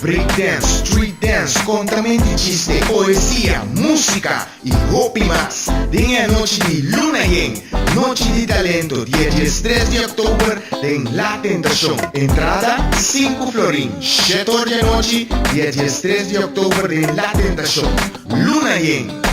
Breakdance, street dance, kontamento di chiste, poesia, músika i hopi mas. Den e anochi di Luna Yen, Nochi di Talento, dia 13 di òktober, den La Tentashon. Entrada, 5 florin. 7 or di anochi, dia 13 di òktober, den La Tentashon. Luna Yen.